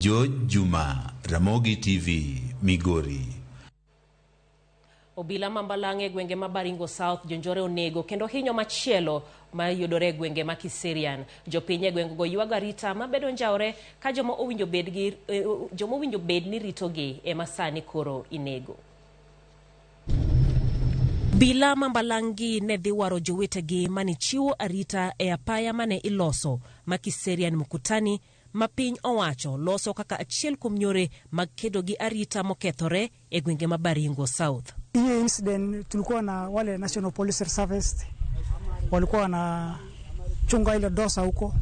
George Juma, Ramogi TV, Migori. Obila ma Mbalang' e gwenge ma Baringo South jonjore onego kendo hinyo machielo mayudore e gwenge ma Kiserian. Jopiny e gwengego ywago arita mabedo njawre ka joma owinjo bed gi joma owinjo bed ni ritogi ema sani koro inego. Obila ma Mbalang' gi ne dhi waro jowetegi mane chiwo arita e apaya mane iloso ma Kiserian Mukutani ma piny owacho loso kaka achiel kuom yore mag kedo gi arita mokethore e gwenge ma Baringo South. Hiyo incident tulikuwa na wale National Police Service walikuwa wanachunga ile dosa huko,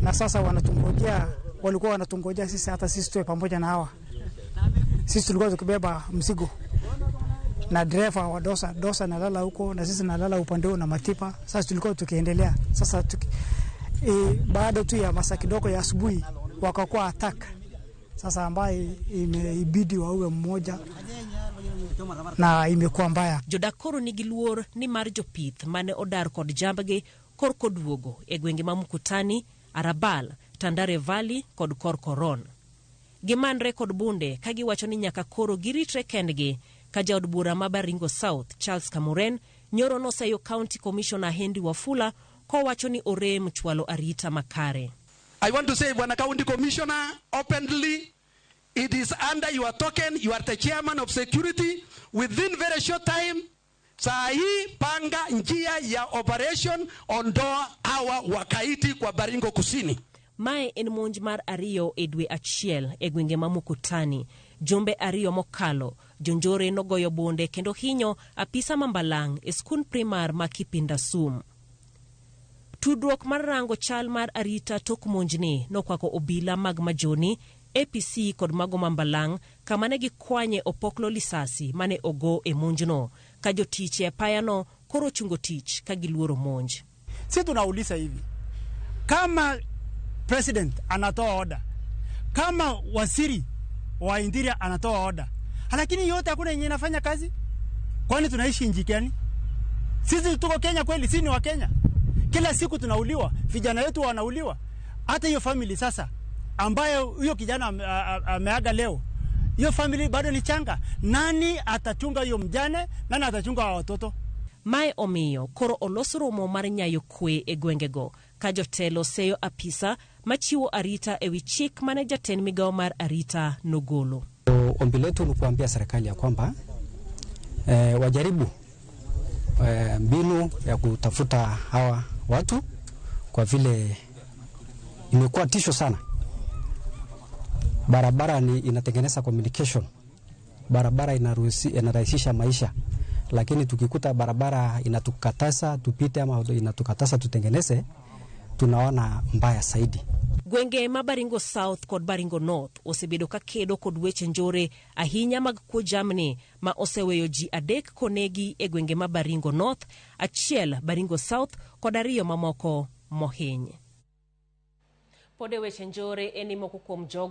na sasa wanatungojea, walikuwa wanatungojea sisi, hata sisi tuwe pamoja na hawa. Sisi tulikuwa tukibeba mzigo na dereva wa dosa, dosa nalala huko na sisi nalala upande huu na matipa. Sasa tulikuwa tukiendelea sasa baada tu ya masaa kidogo ya asubuhi wakakuwa attack sasa, ambaye imeibidi waue mmoja na imekuwa mbaya. Jodak koro nigi luor ni mar jopith mane odar kod jambgi korko duogo e gwenge ma Mukutani, Arabal, Tandare Valley kod Korkoron. Gimanre kod bunde ka giwacho ni nyaka koro giritre kendgi ka jaod bura ma Baringo South Charles Kamuren nyoro noseyo County Commissioner Henry Wafula kowacho ni orem chwalo arita makare. I want to say, Bwana County Commissioner, openly, it is under your token, you are the chairman of security. Within very short time, saa hii panga njia ya operation, ondoa hawa wakaidi kwa Baringo Kusini. Mae en monj mar ariyo e dwe achiel e gwenge ma Mukutani. Jumbe ariyo mokalo, jonjore nogoyo bunde kendo hinyo apisa ma Mbalang' e skund primar ma Kipindasum. Tudruok mar rango chal mar arita tok monjni nokwako obila mag Majoni, APC kod mago ma Mbalang' kama ne gikwanye opoklo lisasi mane ogo e monjno, ka jotich e apayano koro ochungo tich ka giluoro monj. Si tunauliza hivi, kama president anatoa oda, kama waziri wa interior anatoa oda, lakini yote hakuna yenye inafanya kazi, kwani tunaishi nchi gani? Sisi tuko Kenya kweli? Sisi ni wa Kenya. Kila siku tunauliwa, vijana wetu wanauliwa. Hata hiyo family sasa ambayo huyo kijana ameaga leo, hiyo family bado ni changa. Nani atachunga hiyo mjane? Nani atachunga wa watoto? Mae omiyo koro olos romo mar nyayo kwe e gwengego ka jotelo seyo apisa machiwo arita ewi chik mane jatend migawo mar arita nogolo. Ombi letu ni kuambia serikali ya kwamba wajaribu mbinu ya kutafuta hawa watu kwa vile imekuwa tisho sana. Barabara ni inatengeneza communication, barabara inarahisisha maisha, lakini tukikuta barabara inatukataza tupite ama inatukataza tutengeneze, tunaona mbaya zaidi. Gwenge ma Baringo South kod Baringo North osebedo ka kedo kod weche njore ahinya mag kuo jamni ma oseweyo ji 3 konegi e gwenge ma Baringo North, 1 Baringo South kod 2 mamoko mohiny. Pod e weche njore en ni moko kuom jogo